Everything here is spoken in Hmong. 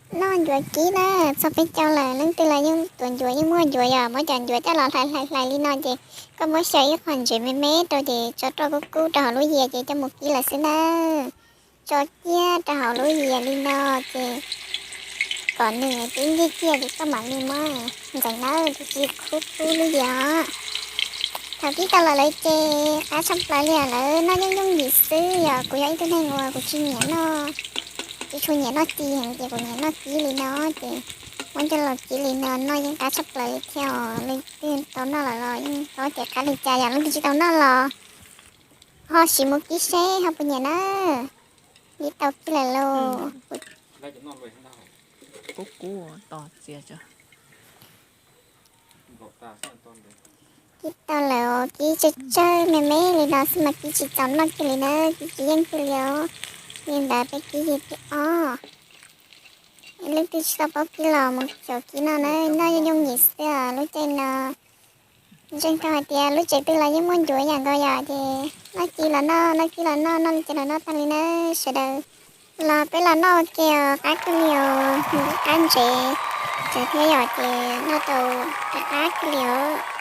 Noj ncuav kib na, txog peb caug lawm, leej twg los yeej tuav ncuav yeej muaj ncuav, yog muab cov ncuav coj los hlais hlais hlais li no ces koj muab xyaw ib qho ntsev me me rau ces tso roj kub kub rau hauv lub yias ces coj mus kib lawm xwb na. Tso kiag rau hauv lub yias li no ces kom nws twb nkeeg kiag ces koj mam li muab ntxeev na, tus tsis khub khub lub yias os. Thaum kib tau los lawm ces qab tshaj plaws li os, lawv noj yooj yooj yim xwb, yog kuv yog ib tug neeg uas kuv tsis nyiam noj, tsis tshua nyiam noj ci heev ces kuv nyiam noj kib li no ces muab coj los kib li no noj yeej qab tshaj plaws li thiab os. Leej twg tau noj lawm los yeej paub tias qab li cas, yog leej twg tsis tau noj los ho sim mus kib seb ho puas nyiam na. Kib tau kib lawm lauj. Kub kub to txias. Kib tau lawm os, kib tsawg tsawg me me li no xwb mas kib tsis txaus noj kiag li na, kib tsis yeej kiag li os. Li ntawd peb kib yig thib ob. Leej twg tsis tau paub kib los mus xyaum kib noj na, noj yooj yooj yim xwb os. Lub caij no ntseeg tau hais tias lub tsev twg los yeej muaj ncuav yam nkaus yom, ces noj ci los noj, noj kib los noj, noj li cas los noj tag li na. Sawv daws los peb los noj ua ke os, qab kawg li os, nws qab ntsev, tsev thiab yom ces noj tau qab qab kawg li os.